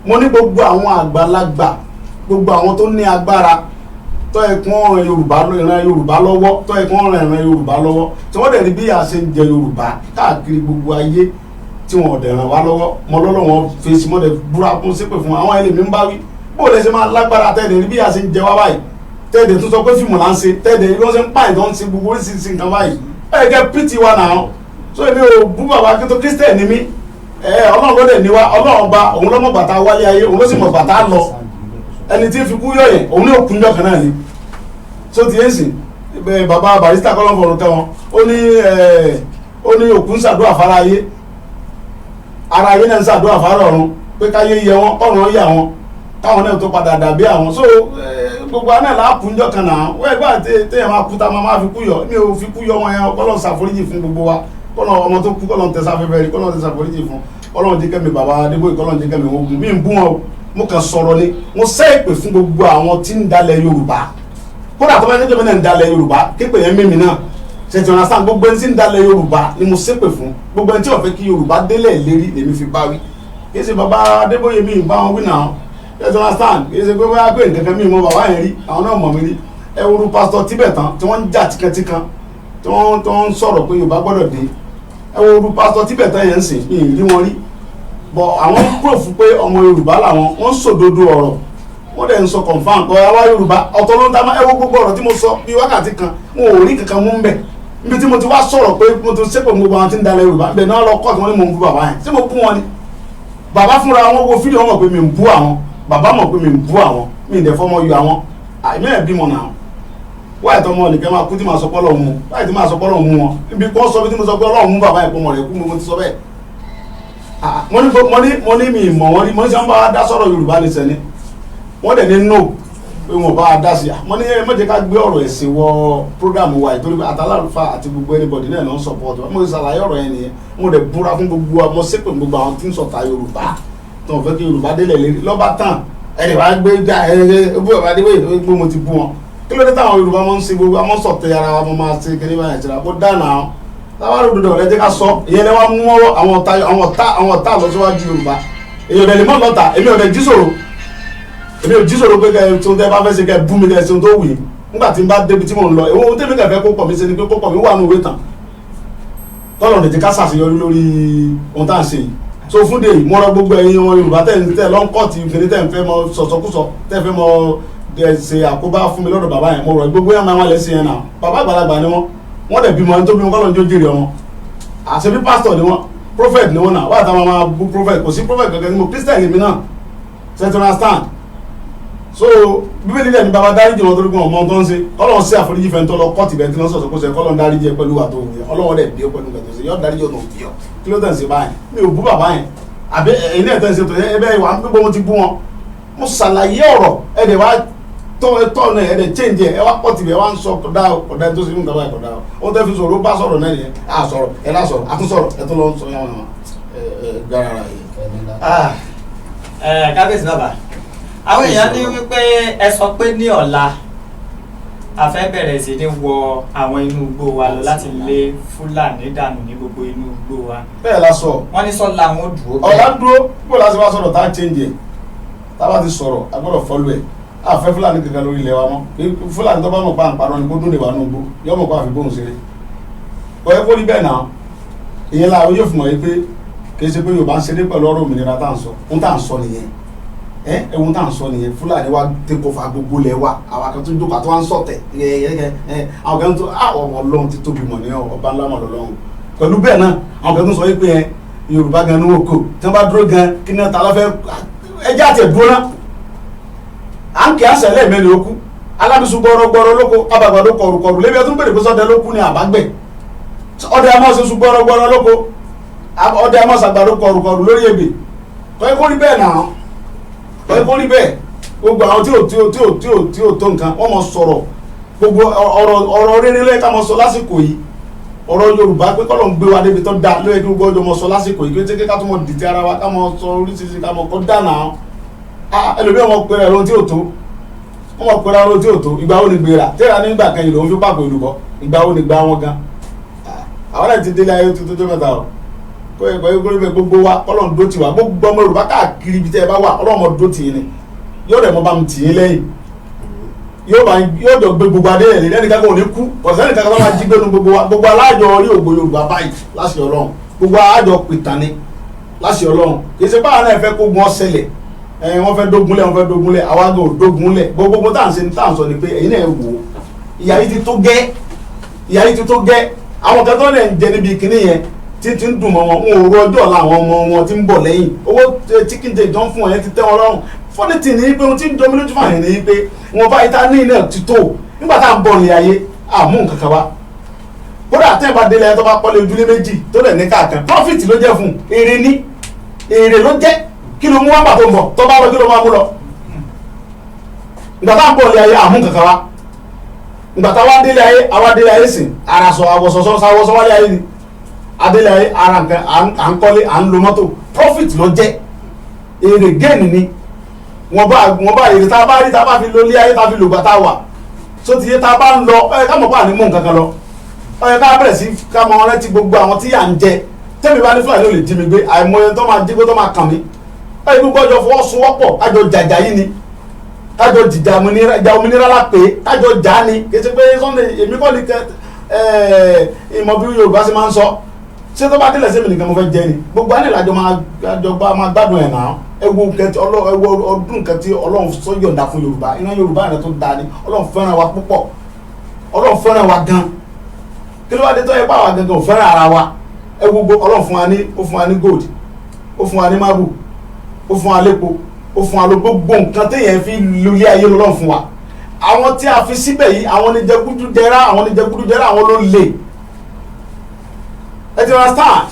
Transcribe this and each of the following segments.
Mo ní gbogbo àwọn àgbàlagbà, gbogbo àwọn tó ní agbára tó yẹ kí wọ́n ran Yorùbá, ìran Yorùbá lọ́wọ́, tó yẹ kí wọ́n ran ìran Yorùbá lọ́wọ́, tí wọ́n dẹ̀ rí bí a ṣe ń jẹ Yorùbá káàkiri gbogbo ayé, tí wọ́n dẹ̀ ràn wá lọ́wọ́, mo lọ́lọ́ wọn fèsì, mo dẹ̀ búra kún sípè fún àwọn ẹlẹ́mìí ń bá wí. Bó lẹ ṣe máa lágbára tẹ́lẹ̀ rí bí a ṣe ń jẹ wá báyìí, tẹ́lẹ̀ tó sọ pé fíìmù là ń ṣe, tẹ́lẹ̀ bí wọ́n ṣe ń pààyàn, tó ń ṣe gbogbo oríṣiríṣi nǹkan báyìí, ẹ kẹ́ pìtì wa náà. So èmi ò bú bàbá kí tó Christian ni mí. Ẹ Ọlọ́run ló dẹ̀ ní wa, Ọlọ́run ọba òun ló mọ̀ bàtà wálé ayé, òun ló sì mọ̀ bàtà lọ. Ẹni tí ń fi kú yọ̀ yẹn, òun ní òkú njọ́ kan náà ni. So ti yẹn sìn bẹ́ẹ̀, bàbá Barrister kọ́lọ́n fọ̀rọ̀ kẹ́ wọn, ó ní ẹ ó ní òkú ń ṣàdúrà fara ayé, ara ayé náà ń ṣàdúrà fara ọ̀run pé káyé yẹ wọn, ọ̀run yẹ wọn, káwọn náà tó padà dàbí àwọn. So gbogbo àná là á kú njọ́ kan náà. Wọ́n ẹgbẹ́ àti téèyàn máa kú tá a máa fi kú yọ, mi ò fi kú yọ wọn yẹn. Kọ́lọ́n ṣàforíjì fún gbogbo wa, kọ́lọ́n ọmọ tó kú, kọ́lọ́n tẹ̀sáfẹ́fẹ́ rí, kọ́lọ́n tẹ̀sáforíjì fún, kọ́lọ́n jẹ́ kẹ́mi bàbá Adébóyè, kọ́lọ́n jẹ́ kẹ́mi ogun. Mi ń bú wọn o, mo kàn sọ̀rọ̀ ni. Mo sẹ́ ìpè fún gbogbo àwọn tí ń dalẹ̀ Yorùbá, kódà tó bá jẹ́ pé náà ń dalẹ̀ Yorùbá, képe yẹn mímì náà ṣètò ìrànṣà. Gbogbo ẹni tí ń dalẹ̀ Yorùbá ni mo ṣépè fún. Gbogbo ẹni tí ò fẹ́ kí Yorùbá délẹ̀ lérí lèmi fi bá wí. Kì í ṣe bàbá Adébóyè mi bá wọn wí náà, ṣètò ìrànṣà. Kì í ṣe pé bóyá pé nǹkan kan mi mọ bàbá yẹn rí, àwọn náà mọ̀ mí rí. Ẹ wúru pásítọ̀ Tíbẹ̀tàn tí wọ́n ń jà tíkantíkan, tí wọ́n tó ń sọ̀rọ̀ pé Yorùbá gbọ́dọ̀ dé. Ẹ wúru pásítọ̀ Tíbẹ̀tàn yẹn ń sìn mí rí wọn rí bọ̀, àwọn proof pé ọmọ Yorùbá làwọn, wọ́n ń sòdodo ọ̀rọ̀, wọ́n dẹ̀ ń sọ confam pé àwa Yorùbá ọ̀tọ̀ ló ń ta. Ẹ wo gbogbo ọ̀rọ̀ tí mo sọ bí wákàtí kan, wọn ò rí kankan mú ń bẹ̀. Níbi tí mo ti wá sọ̀rọ̀ pé mo ti ṣépè gbogbo àwọn tí ń dalẹ̀ Yorùbá bẹ̀ náà lọ kọ́ọ̀tù, wọn ni mo ń bú bàbá yẹn. Ṣé mo bú wọn ni? Bàbá fúnra wọn wo fídíò, wọn mọ̀ pé mi ń bú àwọn. Bàbá mọ̀ pé mi ń bú àwọn, mi ń dẹ̀ fọmọ yọ àwọn àìmí ẹ̀ bímọ náà wáyé tọmọ nìkan máa kú tí màá sọ pé Ọlọ́run mú, wáyé tí màá sọ pé Ọlọ́run mú wọn. Ibi kọ́ sọ bí tí mo sọ pé Ọlọ́run mú bàbá yẹn pé ọmọ rẹ̀ kú, mo ti sọ bẹ́ẹ̀. Mo ní mi mọ̀ wọ́n rí. Mo ní sọ wọ́n bá dá sọ̀rọ̀ Yorùbá ní sẹ́ni, wọ́n dẹ̀ ní no, pé wọn bá dá sí. Mo ní ẹ má jẹ́ ká gbé ọ̀rọ̀ ẹ̀sìn wọ program wa yìí, torí pé àtàlàlùfà àti gbogbo anybody náà ló ń support wa. Mo ti ṣàlàyé ọ̀rọ̀ yẹn nìyẹn. Mo dẹ̀ búra fún gbogbo wa, mo ṣépè gbogbo àwọn tí ń sọ̀tà Yorùbá, tó ń fẹ́ kí Yorùbá délẹ̀ lérí lọ́ba tán. Ẹnì wàá gbé já ẹ ẹ bú bàbá Adébóyè gbó, mo ti bú wọn. Kí ló dé táwọn Yorùbá máa ń ṣe gbogbo àwọn sọ̀tẹ̀ ara wa, mo máa ṣe kíní báyìí ṣe kó dáná táwọn òdodo ọ̀rẹ́ jẹ́ ká sọ ìyẹn lẹ́wọ́n mú àwọn ọ̀tá, àwọn ọ̀tá, àwọn ọ̀tá lọ síwájú Yorùbá. Èyàn ọ̀dẹ̀ lè mọ̀ lọ́ta. Èmi ọ̀dẹ̀ jí sòrò, èmi ò jí sòrò pé kẹ́ tó tẹ́ bá fẹ́ ṣe kẹ́ bú mi, kẹ́ ṣe ohun tó wù yín. Nígbà tí n bá débi tí mò ń lọ, èwo ohun tẹ́mi kẹfẹ́ kó pọ̀ mi ṣe ni pé kó pọ̀ mi wà nù ìwé tán, tọ́lọ̀ lè jẹ́ ká ṣàṣeyọrí lórí ohun tá à ń ṣe yìí. So fún de yìí, mo rọ gbogbo ẹ̀yin ọmọ Yorùbá tẹ̀ ń tẹ̀ lọ́nkọ́ọ̀tì kìnní, tẹ̀ ń fẹ́ mọ sọ̀sọ̀kúsọ, tẹ̀ fẹ́ mọ ṣe àkóbá fún mi lọ́dọ̀ bàbá yẹn, mo rọ gbogbo yẹn máa wà lẹ́sìn yẹn náà. Bàbá àgbàlagbà ni wọ́n, wọ́n dẹ̀ bímọ. Ẹni tó bímọ, kọ́lọ́ ń jó jèrè wọn. Àṣebí pásítọ̀ ni wọ́n, prophet ni wọ́n náà wọ́n àtàwọn máa bú prophet. Kò sí prophet kankan ní mo Christian lèmi náà, ṣe to understand? So Bíbélì dẹ̀ ní bàbá dáríjì wọn torí pé wọn mọ ohun tó ń ṣe. Kọ́lọ́n sí àforíjì fẹ́ tó lọ kọ́ọ̀tì bẹ́ẹ̀ tí wọ́n sọ̀sọ̀ kó sẹ́, kọ́lọ́n dáríjì ẹ pẹ̀lú àtò òun yẹn. Ọlọ́wọ́ dẹ̀ bí ó pẹ̀lú nǹkan tó ṣe, yọ dáríjì ọ̀nà òbí ọ. Kí ló tẹ̀ ń ṣe báyìí? Mi ò bú bàbá yẹn. Àbí ẹ̀yin náà tẹ̀ ń ṣe tó ẹ bẹ́ẹ̀ wà ń gbé, mo ti bú wọn. Mo ṣàlàyé ọ̀rọ̀, ẹ dẹ̀ wá tọ́ ẹ tọ́ náà, ẹ dẹ̀ change ẹ, ẹ wá pọ̀ tìbẹ̀, ẹ wá ń sọ kọ̀dá kọ̀dá tó ṣe fún bàbá yẹn kọ̀dá ó tẹ́ fi sọ̀rọ̀, ó bá sọ̀rọ̀ náà nìyẹn. À sọ̀rọ̀, ẹ lá sọ̀rọ̀, àtúnṣọ̀rọ̀, ẹ tó lọ sọ yàwọn ẹ ẹ gbára yìí. Ẹ kábíyèsí bàbá, àwọn èèyàn ní wípé ẹ sọ pé ní ọ̀la a fẹ́ bẹ̀rẹ̀ sí ní wọ àwọn inú igbó wa lọ láti lé Fúlàní dànù ní gbogbo inú igbó wa. Bẹ́ẹ̀ la sọ. Wọ́n ní sọ́la wọn ò dúró. Ọ̀la dúró bó la ṣe wá sọ̀rọ̀ tá a change ẹ̀. Tá a bá ti sọ̀rọ̀, a gbọ́dọ̀ follow ẹ̀. A fẹ́ Fúlàní kankan lórí ilẹ̀ wa mọ́. Fúlàní tó bá mọ̀ pa àǹparọ́ ni kó dún lè wà nù gbó, yọ mọ̀ pa àfi bóun ṣeré. Kò yẹ kó rí bẹ́ẹ̀ náà. Ìyẹn la yóò fi mọ̀ yìí pé kì í ṣe pé Yorùbá ń ṣeré pẹ̀lú ọ̀rọ̀ òmìnira tá à ń sọ. Ohun tá à ń sọ nìyẹn, ẹ ohun tá à ń sọ nìyẹn. Fúlàní wa take over gbogbo ilẹ̀ wa, àwa kan tó ń jókòó àti wa ń sọ̀tẹ̀ ẹ àwọn kan tó àwọn Ọlọ́run ti tóbi mọ̀ ní ọba ńlá mọ̀ lọ́lọ́run. Pẹ̀lú bẹ́ẹ̀ náà, àwọn kan tó sọ yìí pé ẹ Yorùbá gan ni wọn kò tí wọ́n bá dúró gan kí ní ta lọ́fẹ́ ẹjẹ́ àti ẹ̀dúró náà. À ń kí àṣẹ lẹ́ẹ̀mẹ́rin ó kú alábìsùn gbọ́rọ̀gbọ́rọ̀ lóko, abàgbàdo kọ̀rùkọ̀rù lébi. Ẹ tún bèrè pé sọdẹ ló kú ni àbágbẹ̀ ọdẹ a máa ṣe sùn gbọ́rọ̀gbọ́rọ̀ lóko, ọdẹ a máa ṣàgbàdo kọ̀rùkọ̀rù lórí ebè. Kọ́ ẹ kó rí bẹ́ẹ̀ náà, kọ́ ẹ kó rí bẹ́ẹ̀. Gbogbo àwọn tí ò tí ò tí ò tí ò tí ò tó nǹkan, wọ́n mọ̀ sọ̀rọ̀. Gbogbo ọ̀rọ̀ ọ̀rọ̀ rere lẹ́yìn ká mọ̀ sọ lásìkò yìí, ọ̀rọ̀ Yorùbá pé kọ́lọ̀ ń gbé wa débi tó dáa lóye kí gbogbo ọjọ́ mọ̀ sọ lásìkò yìí, kí ká tó mọ̀ dìtẹ̀ ara wa, ká mọ̀ sọ oríṣiríṣi, ká mọ̀ kọ́ dáná. Ẹlòmíràn mọ̀ pé ẹ̀rọ tí ò tó, wọ́n mọ̀ pé ẹ̀rọ tí ò tó. Ìgbà wo ni gbéra tẹ́ra nígbà kan yìí lòun fi pàpọ̀ ìlú bọ̀? Ìgbà wo ni gbà wọn gan? Àwọn náà ti délé ayé tuntun tó mẹ́ta o. Kó ẹ kó ẹ gbogbo wa, Ọlọ́run dó tì wá. Gbogbo ọmọ Yorùbá káàkiri ibi tẹ́ ẹ bá wà, Ọlọ́run mọ̀ dó tì yín ni, yóò dẹ̀ mọ́ bá mi tì yín lẹ́yìn, yóò bá yóò jọ gbé gbogbo adé yẹn lẹ́nu kankan ò ní kú ọ̀sẹ̀ nìkan kan tó máa jí gbénu. Gbogbo wa, gbogbo alájọ orí ògo Yorùbá báyìí láṣẹ Ọlọ́run, gbogbo alájọ pìtàn ni láṣẹ Ọlọ́run. Kì í ṣe báwa náà fẹ́ kó gun ọ̀sẹ̀lẹ̀ ẹ̀, wọ́n fẹ́ dógunlẹ̀, wọ́n fẹ́ dógunlẹ̀, àwa gan ò dógunlẹ̀. Gbogbo tá à ń ṣe, tá à ń sọ ni pé ẹ̀yin náà wò ó, ìyà yìí ti tó gẹ́, ìyà yìí ti tó gẹ́. Àwọn kan tó lè ń jẹ níbi kinní yẹn tí ti ń dùn mọ́ wọn, ń ò ọjọ́ ọ̀la àwọn ọmọ wọn tí ń bọ̀ lẹ́yìn. Owó chicken change tó ń fún wọn yẹn ti tẹ́ wọn lọ́rùn. Funny thing ni pé ohun tí ń jọ mí lójú fún àyàn ni pé wọn bá ìta ní iná ti tó nígbà tá à ń bọ̀ ní ayé àmú nǹkan kan wá. Kódà tẹ́ ẹ bá délé ẹ tó bá kọ́lé ojúlé méjì tó dẹ̀ ní káàkan, profit ló jẹ́ fún, èrè ní, èrè ló jẹ́. Kí ló mú wá gbà tó ń bọ̀? Tó bá lọ, kí ló máa mú lọ? Ìgbà tá à ń bọ̀ ní ayé, àmú nǹkan kan wá. Ìgbà tá a wá délé ayé, àwa délé ayé sìn ara sọ àwọ̀sọ̀sọ̀ àwọ̀sọ̀ wálé ayé ni adélé ayé ara nǹkan à ń kọ́lé, à ń lo mọ́tò, profit ló jẹ́, èrè, gain ni. Wọ́n bá èrè tá a bá rí, tá a bá fi lo ilé ayé, tá a fi lògbà tá a wà tó ti yé, tá a bá ń lọ, ẹ ká mọ̀ pé àní mú nǹkan kan lọ. Ó yẹ ká bẹ̀rẹ̀ sí ká mọ rántí gbogbo àwọn tí yà ń jẹ. Tẹ́mi bá ní Fúlàní ò lè jí mi gbé, àìmọye tó máa jí gbé tó máa kàn mí. Ẹ gbogbo ọjọ́ fọwọ́sowọ́pọ̀, kájọ jàjà yìí ni, kájọ jìjà òmìnira, ìjà òmìnira la pè é, kájọ jà ni. Kì í ṣe pé Sunday èmi kọ́ ni kẹ ìmọ̀ bí Yorùbá ṣe máa ń sọ. Ṣé tó bá délẹ̀ sí mi nìkan mo fẹ́ jẹ ni? Gbogbo àná ìlàjọ máa jọ bá máa gbádùn ẹ̀ náà. Ẹ wo nǹkan tí Ọlọ́run, ẹ wo ọdún nǹkan tí Ọlọ́run sọ yọ̀ǹda fún Yorùbá. Iná Yorùbá rẹ̀ tó da ni. Ọlọ́run fẹ́ràn wa púpọ̀, Ọlọ́run fẹ́ràn wa gan. Kí ló wá dé tó yẹ pé àwa gangan ò fẹ́ràn ara wa? Ẹ wo gbogbo Ọlọ́run fún wa ní, ó fún wa ní gold, ó fún wa ní marble, ó fún wa lépo, ó fún wa ló gbogbo nǹkan téèyàn fi lulẹ̀ ayé lọ́lọ́run fún wa. Àwọn tí a fi síbẹ̀ yìí, àwọn ní jẹgúdú jẹrá, àwọn ní jẹgúdú jẹrá, àwọn ló lè. Ẹ ti understand?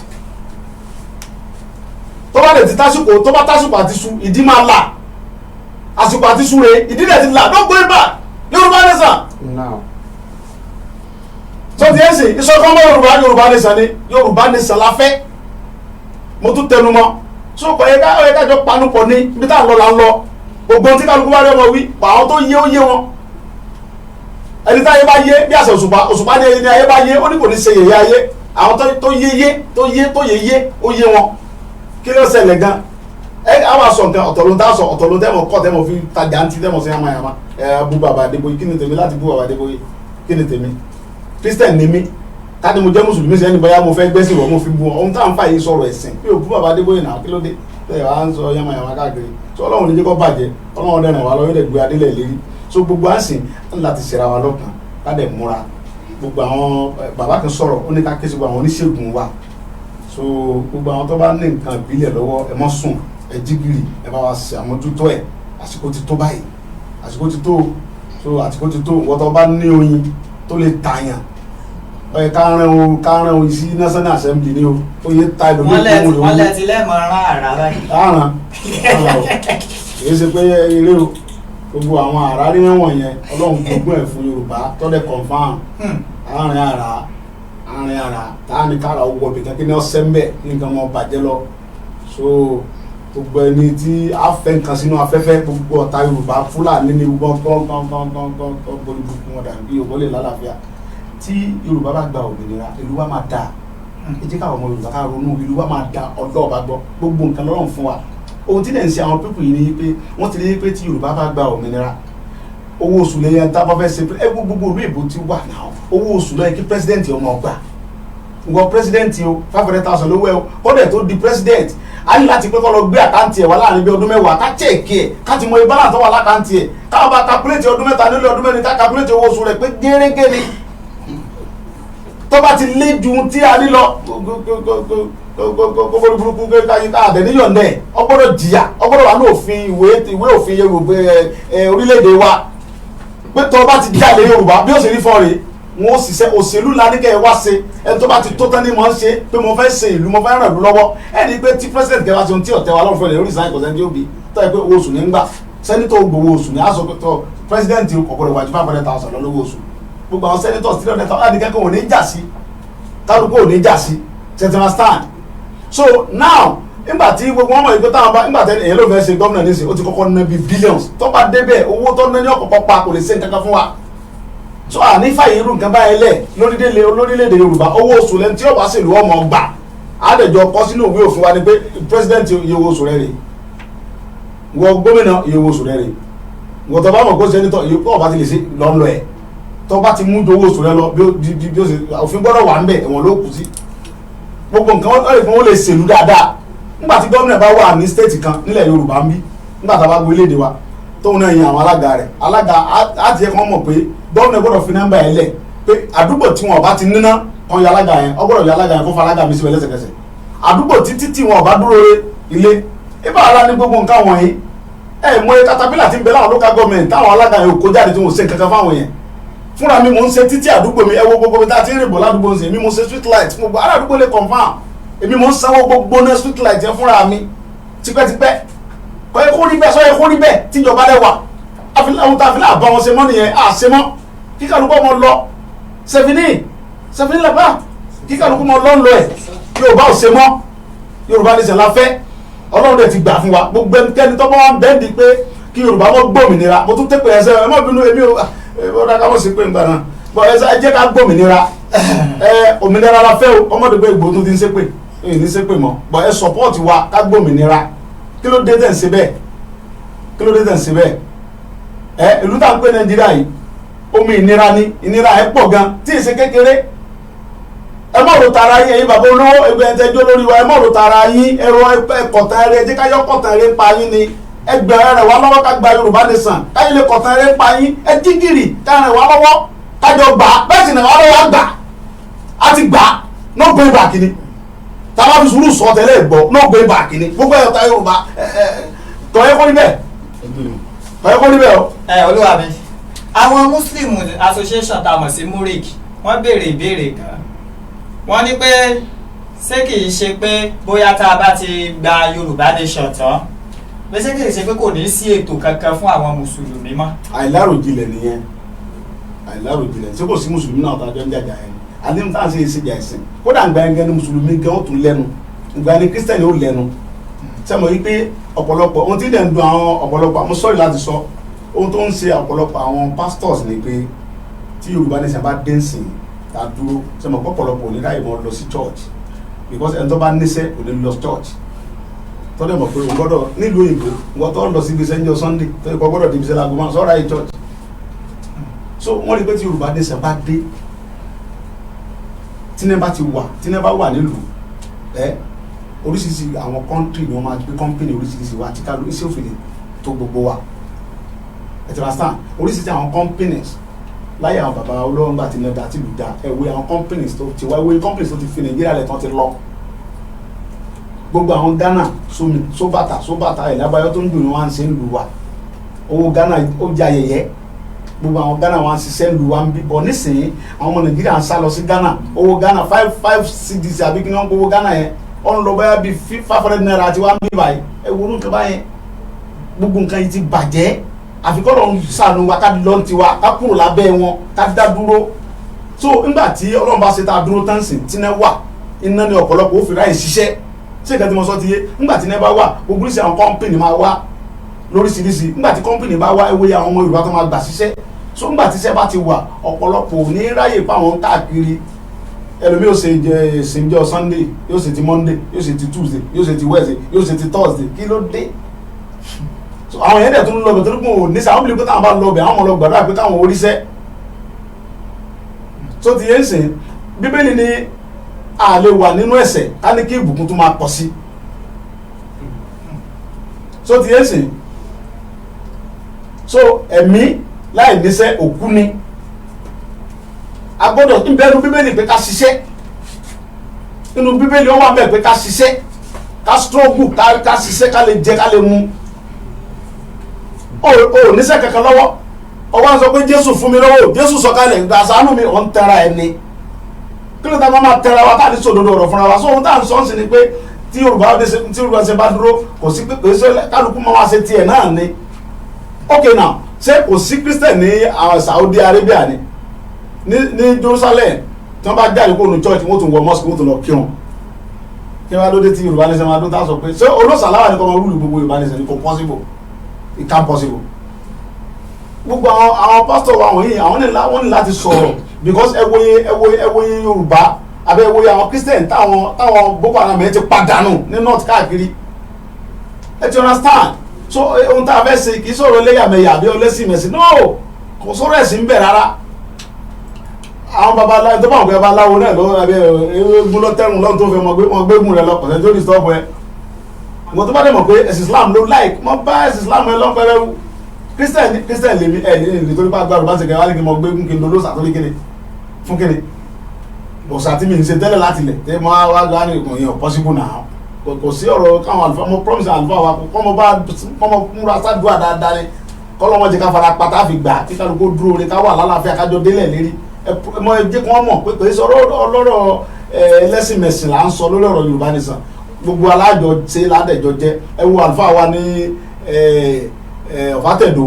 Tó bá lè ti tásìkò, tó bá tásìkò àti su, ìdí máa là. Àsìkò àti su re, ìdí rẹ̀ ti là. Don't go back. Yorùbá nation. Now. Tó ti ẹ̀ sìn ìṣọ̀kan mọ́ Yorùbá, Yorùbá nation ni, Yorùbá nation la fẹ́. Mo tún tẹnu mọ́. So kò yẹ ká, ó yẹ ká jọ panupọ̀ ní ibi tá à ń lọ là ń lọ. Gbogbo ohun tí kálukú bá rí ọmọ wí pa, àwọn tó yé ó yé wọn. Ẹni táyé bá yé bí àṣẹ òṣùpá, òṣùpá ní ẹni ayé bá yé, ó ní kò ní ṣe yẹ̀yẹ́ ayé. Àwọn tó yé yé, tó yé, tó yé yé, ó yé wọn. Kí ló ṣẹlẹ̀ gan? Ẹ á máa sọ nǹkan ọ̀tọ̀ ló ń tá sọ, ọ̀tọ̀ ló ń tẹ́mọ̀ kọ́, tẹ́mọ̀ fi tajà ń ti tẹ́mọ̀ sí yamayama. Ẹ bú bàbá Adébóyè, kí ni tèmi láti bú bàbá Adébóyè? Kí ni tèmi? Christian ni mí. Ká ní mo jẹ́ mùsùlùmí sẹ́ni, bóyá mo fẹ́ gbẹ́sìn wọ́n, mo fi bú wọn. Ohun tá à ń fà yìí sọ̀rọ̀ ẹ̀sìn mi ò bú bàbá Adébóyè náà. Kí ló dé tẹ́ wàá ń sọ yamayama káàkiri? So Ọlọ́run ní jẹ́ kó bàjẹ́. Ọlọ́run dẹ̀ ràn wá lọ́wọ́, yóò dẹ̀ gbé adélẹ̀ lérí. So gbogbo àsìn ń láti ṣera wa lọ́kàn, ká dẹ̀ múra. Gbogbo àwọn bàbá kan sọ̀rọ̀, ó ní ká ké sí gbogbo àwọn oníṣègùn wa. So gbogbo àwọn tó bá ní nǹkan ìbílẹ̀ lọ́wọ́, ẹ mọ́ sùn, ẹ jí gìrì, ẹ bá wa ṣe àmójútó ẹ̀. Àsìkò ti tó báyìí, àsìkò ti tó. So àsìkò ti tó. Wọ́n tó bá ní oyin tó lè tààyàn, ó yẹ ká rán o, ká rán oyin sí National Assembly ní o. Oyin ta ẹlòmíì. Wọ́n lẹ ti lẹ́mọ̀ rán àrà báyìí. Àràn àràn o, kì í ṣe pé eré o. Gbogbo àwọn àrà ríran wọ̀nyẹn, Ọlọ́run gbogbo ẹ̀ fún Yorùbá tọ́lẹ̀ confam. Àárín àrà, àárín àrà táà ní kára owó ọbẹ̀ kan, kí ni ọ̀sẹ̀ ń bẹ̀ kí nǹkan mọ́ bàjẹ́ lọ. So gbogbo ẹni tí a fẹ́ nǹkan sínú afẹ́fẹ́, gbogbo ọ̀tá Yorùbá, Fúlàní ní gbogbo kán borí gbogbo wọn dàbí bí Yorùbá lè lálàáfíà. Tí Yorùbá bá gba òmìnira, ìlú wa máa dáa. Ẹ jẹ́ káwọn ọmọ Yorùbá ká ronú, ìlú wa máa da. Ọlọ́ọ̀ bá gbọ́, gbogbo nǹkan lọ́rùn fún wa. Ohun tí dẹ̀ ń ṣe àwọn people yìí ni pé wọ́n ti rí pé tí Yorùbá bá gba òmìnira, owó oṣù lẹ́yìn tá a bá fẹ́ ṣe. Ẹ gbogbo ìlú ìbò ti wà náà, owó oṣù lọ́yẹ kí president ọmọ ọgbà nǹkan. President o, 500,000 lówó ẹ o. Kọ́dẹ̀ tó di president, a ní láti pé kọ́ lọ gbé account ẹ̀ wá láàrin bí ọdún 10, ká check ẹ̀, ká ti mọ ibà tó wà l'account ẹ̀, káwọn bá calculate ọdún 3 nílé, ọdún 4, ká calculate owó oṣù rẹ̀ pé gẹ́rẹ́gẹ́ ni. Tó bá ti lé ju tí a ní lọ, kó burúkú àdẹ̀níyọ̀ndẹ̀, ọ gbọ́dọ̀ jìyà, ọ gbọ́dọ̀ wà ní òfin, ìwé òfin Yorùbá orílẹ̀-èdè wa pé tó bá ti jáde Yorùbá, bí ó ṣe rí fọ́ rèé. Wọn ó ṣiṣẹ́ òṣèlú la ní kẹ́ ẹ wá ṣe. Ẹni tó bá ti tó tán ní mọ̀ ń ṣe pé mo fẹ́ ṣe ìlú, mo fẹ́ ràn ìlú lọ́wọ́. Ẹni pé tí president kẹwàá ṣe ohun tí ọ̀tẹ̀ wa lọ́rùn fún ẹ̀ lórí ìsáyẹn, kò sẹ́ni tí ó bí tó yẹ pé owó oṣù ní ń gbà. Senator gbowó oṣù ní aṣọ pé tó president kò gbọdọ̀ wájú 500,000 lọ lówó oṣù. Gbogbo àwọn senators, 300,000, ẹnì kẹ́kọ̀ọ́ ò ní jà sí, kálukú ò ní jà sí. Ṣe stand? So now, nígbà tí gbogbo wọn mọ̀ ìgbé táwọn bá, nígbà tí èyàn ló fẹ́ ṣe gómìnà nísìnyí, ó ti kọ́kọ́ ná bíi billions. Tó bá débẹ̀, owó tó ná ní ọ̀kọ̀ọ̀kọ̀ pa, kò lè ṣe nǹkan kan fún wa. So àní fàyè irú nǹkan báyẹn lẹ̀ lórílẹ̀-èdè Yorùbá. Owó oṣù lẹ́ni tí yóò bá ṣèlú ọmọ gbà. Àdẹ̀jọ kọ́ sínú òwe òfin wa ni pé president, iye owó oṣù rẹ̀ rè, wọ gómìnà, iye owó oṣù rẹ̀ rè, wọ́n tó bá mọ̀ kó senator, iye kó bá ti lè ṣe lọ́nlọ́ ẹ̀, tó bá ti mú ju owó oṣù rẹ̀ lọ, bí ó ṣe òfin gbọ́dọ̀ wà ń bẹ̀, ẹ̀wọ̀n ló kù sí. Gbogbo nǹkan wọ́n lè fún wọn lè ṣèlú dáadáa. Nígbà tí gómìnà bá wà ní state kan nílẹ̀ Yorùbá ń bí, nígbà tá a bá gbé léde wa, tóun náà yan àwọn alága rẹ̀, alága á ti yẹ kí wọ́n mọ̀ pé gómìnà gbọ́dọ̀ fi nọ́mbà ẹ̀ lẹ̀ pé àdúgbò tí wọn bá ti níná kan yọ alága yẹn, ọ gbọ́dọ̀ yọ alága yẹn kó fa alága mi síbẹ̀ lẹ́sẹ̀kẹsẹ̀. Àdúgbò títí tí wọn bá dúró re ilé ibà ara ní gbogbo nǹkan wọ̀nyí. Ẹ mọ iye katapila tí ń bẹ láwọn local government táwọn alága yẹn ò kó jáde, tí wọn ò ṣe nǹkan kan fáwọn yẹn. Fúnra mi, mò ń ṣe títí àdúgbò mi. Ẹ wo gbogbo mi tá a ti ń rìn bọ̀ ládùúgbò ń sìn, èmi mo ṣe street light fún gbogbo ará àdúgbò lè confirm. Èmi mò ń sanwó gbogbo náà street light yẹn fúnra mi tipẹ́tipẹ́. Kọ́ ẹ kó rí bẹ́ẹ̀, sọ yẹ kó rí bẹ́ẹ̀. Tíjọba dẹ̀ wà ohun tá a fi láà bá wọn ṣe mọ́ nìyẹn, à ṣe mọ́ kíkàlùkọ́ mọ́ lọ sẹfìní sẹfìní lẹ́pà, kíkàlùkù mọ́ lọ́ ń lọ ẹ̀. Yorùbá ò ṣe mọ́, Yorùbá ní sẹ̀lá fẹ́. Ọlọ́run dẹ̀ ti gbà fún wa. Gbogbo ẹnikẹ́ni tó bá wà bẹ́ẹ̀ di pé kí Yorùbá mọ́ gbòmìnira, mo tún tẹ́pẹ̀ ẹsẹ̀ ẹ má bínú, èmi ò ó dáká mọ̀ sí pé ngbà náà bọ́ ẹ jẹ́ ká gbòmìnira ẹ. Òmìnira la fẹ́ o. Ọmọdé pé Ìgbòho tún ti ń ṣépè, èyí ní ṣépè mọ́ bọ́. Ẹ support wa ká gbòmìnira. Kí ló dé tẹ̀ ń ṣe bẹ́ẹ̀? Kí ló dé tẹ̀ ń ṣe bẹ́ẹ̀? Ẹ ìlú tá à ń pè Nàìjíríà yìí, omi ìnira ni, ìnira ẹ pọ̀ gan tí ì ṣe kékeré. Ẹ má ro tara yín, ẹ̀yin bàbá olówó, ẹgbẹ́ ẹ̀ tẹ́jọ́ lórí wa, ẹ má ro tara yín. Ẹ̀rọ ẹ̀kọ̀tàn ẹ̀rẹ́, ẹ jẹ́ ká yọ kọ̀tàn ẹ̀rẹ́ pa yín ni. Ẹ gbẹ rẹ̀ wá lọ́wọ́ ká gba Yorùbá nation, káyé lè kọ̀tàn ẹ̀rẹ́ pa yín. Ẹ jí gìrì ká rẹ̀ wá lọ́wọ́ kájọ gbà á. Bẹ́ẹ̀ sì rẹ̀ wá lọ́wọ́, á gbà á ti gbà á, no going back ni. Tábà fi sùúrù sọ tẹ́lẹ̀ gbọ́, no going back ni. Gbogbo ẹ̀ ọ̀tá Yorùbá ẹ̀ tọ́ ẹ kọ́ níbẹ̀, tọ́ ẹ kọ́ níbẹ̀ o. Ẹ olúwa mi, àwọn Muslim Association tá a mọ̀ sí MURIC, wọ́n béèrè ìbéèrè kan. Wọ́n ní pé ṣé kìí ṣe pé bóyá tá a bá ti gba Yorùbá nation tán, pé ṣé kìí ṣe pé kò ní sí ètò kankan fún àwọn mùsùlùmí mọ́? Àìláròjinlẹ̀ nìyẹn, àìláròjinlẹ̀. Ṣé kò sí mùsùlùmí náà tó àjọ ń jàjà yẹn? Àdéhùn tá à ń ṣe ìṣèjà ẹ̀sìn, kódà ǹgbà yẹn gan ni mùsùlùmí gan ó tún lẹ́nu, ǹgbà ni kírísítẹ̀nì ó lẹ́nu. Sẹ́mo yìí pé ọ̀pọ̀lọpọ̀ ohun tí dẹ̀ ń dùn àwọn ọ̀pọ̀lọpọ̀, àwọn, sorry láti sọ, ohun tó ń ṣe ọ̀pọ̀lọpọ̀ àwọn pastors ni pé tí Yorùbá nation bá dé nsìn tá a dúró, sẹ́mo pọ̀pọ̀lọpọ̀ ò ní ráyè mọ́ lọ sí church, because ẹni tó bá níṣẹ́ kò ní lọ church. Tọ́lẹ̀ mọ̀ pé òun gbọ́dọ̀ nílùú òyìnbó, wọ́n tó lọ síbi iṣẹ́ ńjọ́ Sunday, tó yẹ kó gbọ́dọ̀ débi iṣẹ́ láago márùn sọ́ra yìí church. So wọ́n rí pé tí Yorùbá nation bá dé, tíná bá ti wà, tíná bá wà nílùú ẹ, oríṣiríṣi àwọn country ni wọ́n máa gbé company oríṣiríṣi wa tí kálu iṣẹ́ òfin tó gbogbo wa. Ẹ ti understand? Oríṣiríṣi àwọn companies láyé àwọn bàbá olówó ńgbà tí náà tí ìlú dá. Ẹ wo àwọn companies tó ti wá, ẹ wo companies tó ti fi Nàìjíríà lẹ̀ tán ti lọ. Gbogbo àwọn Ghana sómi sóbàtà sóbàtà ẹ̀ lábáyọ́ tó ń dùn ní wọ́n á ń ṣe ń lu wa. Owó Ghana ó jẹ́ ayẹyẹ. Gbogbo àwọn Ghana wọn á ṣiṣẹ́ ń lu wa ń bí bọ̀. Nísìnyí, àwọn ọmọ Nàìjíríà ń sá lọ sí Ghana. Owó Ghana, 5 5 cedis àbí kí ni wọ́n ń gbowó Ghana yẹn, ó ń lọ bóyá bíi ₦500 àti wá ń bí báyìí. Ẹ wo nǹkan báyẹn, gbogbo nǹkan yìí ti bàjẹ́. Àfikọ́ lọ́n sànù wa, ká lọ́n tiwa, ká kúrò lábẹ́ wọn, ká dá dúró. So nígbà tí Ọlọ́run bá ṣe tá a dúró tán sìn, tí iná wà, iná ní ọ̀pọ̀lọpọ̀ ó fi ráyè ṣiṣẹ́. Ṣé nǹkan tí mo sọ ti yé? Nígbà tí iná bá wà, gbogbo oríṣi àwọn company máa wá lóríṣiríṣi. Nígbà tí company bá wá, ewé àwọn ọmọ Yorùbá tó máa gbà ṣiṣẹ́. So nígbà tí iṣẹ́ bá ti wà, ọ̀pọ̀lọpọ̀ ò ní ráyè fáwọn káàkiri. Ẹlòmíì yóò ṣe jẹ ìsìnjọ Sunday, yóò ṣe ti Monday, yóò ṣe ti Tuesday, yóò ṣe ti Wednesday, yóò ṣe ti Thursday. Kí ló dé? So àwọn yẹn dẹ̀ tún lọ bẹ̀ torí pé òun ní sẹ́ àwọn bìlí pé táwọn bá lọ bẹ̀, àwọn ọmọ lọ gbàdúrà pé káwọn oríṣẹ́ tó ti yé ń sìn. Bíbélì ni a lè wà nínú ẹ̀ṣẹ̀ ká ní kí ìbùkún tún máa pọ̀ sí. So ti yé ń sìn. So ẹ̀mí láì níṣẹ́, òkú ni. A gbọ́dọ̀ ń bẹ́ẹ̀ nu Bíbélì pé ká ṣiṣẹ́. Nínú Bíbélì, ó wà bẹ́ẹ̀ pé ká ṣiṣẹ́, ká struggle, ká ṣiṣẹ́, ká lè jẹ, ká lè mu. O ò níṣẹ́ kankan lọ́wọ́, ọwọ́ à ń sọ pé Jésù fún mi lọ́wọ́, Jésù sọ̀kalẹ̀ ṣàánú mi, ò ń tẹra ẹ ni. Kí ló dé máa tẹra wa káàdì sòdodo ọ̀rọ̀ fúnra wa? So ohun tá à ń sọ ń sìn ni pé tí Yorùbá ṣe bá dúró, kò sí pé kò sí, kálukú máa wá ṣe tiẹ̀ náà ni. Ok, now, ṣé kò sí Christian ní àwọn Saudi Arabia ni, ní Jerusalem, tí wọ́n bá jáde kó nu church, wọ́n tún wọ mosque, wọ́n tún lọ kírun? Kí wọ́n á lóde tí Yorùbá ní sẹ́ máa dún tá a sọ pé ṣé olóṣàláwà ní kọ́ máa rule gbogbo Yorùbá ní sẹ́ ni? Kò possible, it can't possible. Gbogbo àwọn pastor wa wọ̀nyí, àwọn ní wọ́n ní láti sọ̀rọ̀ because ẹ wòye, ẹ wòye, ẹ wòye Yorùbá. Abẹ́ wo àwọn Christian táwọn Boko Haram yẹn ti padànù ní north káàkiri? Ẹ ti understand? So ohun tá a fẹ́ ṣe kì í sọ̀rọ̀ ẹlẹ́yàmẹ̀yà àbí ọlẹ́sìnmẹ̀sìn. No, kò sọ̀rọ̀ ẹ̀sìn ń bẹ̀ rárá. Àwọn babaláwo tó bá wọn pé babaláwo náà lọ abẹ́ eégún lọ́tẹ̀rùn lọ́n tó fẹ́ mọ gbé wọn gbégún rẹ lọ, kọ̀sẹ̀ tó ní stop ẹ. Nǹkan tó bá dẹ̀ mọ̀ pé ẹ̀sìn Islam ló like, mọ bá ẹ̀sìn Islam ẹ lọ́pẹ́rẹ́ wú. Christian, Christian lèmi ẹ̀ ní nítorí pé agbára bá ti kẹ́ wá ní kí n mọ gbégún, kí n lọ sàtórí kíni fún kíni ọ̀sà tí mi ń ṣe tẹ́lẹ̀ láti lẹ̀ tẹ́ mọ́ wá wá ní ìkùn yẹn possible now. Kò sí ọ̀rọ̀ káwọn àlùfáà. Mo promise àlùfáà wa kọ́ mo bá kọ́ mo múra sádùá dáadáa ni, kọ́lọ́mọ jẹ́ ká fara pátá fi gbà kí kálukú dúró re, ká wà lálàáfíà, kájọ délẹ̀ lérí. Ẹ mọ ẹ jẹ́ kí wọ́n mọ̀ pé kò sí sọ̀rọ̀ ọlọ́rọ̀ ẹlẹ́sìn mẹ̀sìn là ń sọ lórí ọ̀rọ̀ Yorùbá nìsan. Gbogbo alájọ ṣe ládẹjọ jẹ. Ẹ wo àlùfáà wa ní Ọ̀fàtẹ̀dó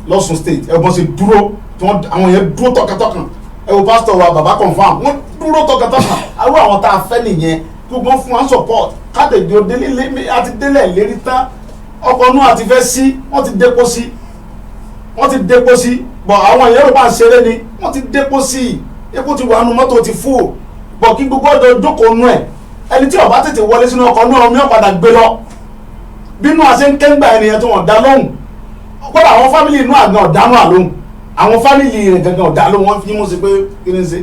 lọ́sùn State, ẹ bọ́n ṣe dúró tí wọ́n àwọn yẹn dúró tọkàntọkàn. Ẹ wo pásítọ̀ wa, bàbá confam, wọ́n dúró tọkàntọkàn. Àwọn àwọn tá a fẹ́ nìyẹn, kí wọ́n fún wa support kátẹ̀jọ délé àti délẹ̀ lérí tán. Ọkọ̀ nú àti fẹ́ sí, wọ́n ti dépo sí, wọ́n ti dépo sí bọ̀. Àwọn èèyàn rò bá ń ṣeré ni. Wọ́n ti dépo sí, epo ti wà nù, mọ́tò ti fò bọ̀, kí gbogbo ọjọ́ jókòó nú ẹ̀. Ẹni tí ó bá tètè wọlé sínú ọkọ̀ náà, omi ọ̀padà gbé lọ. Bínú àṣẹ ń kẹ́ngbà ẹnìyẹn tó wọ́n dá lóhùn. Kódà àwọn family inú àgbọn ọ̀dánù àlóhùn, àwọn family rẹ̀ gangan ọ̀dá lóhùn. Wọ́n fi mú sí pé kí ni ṣe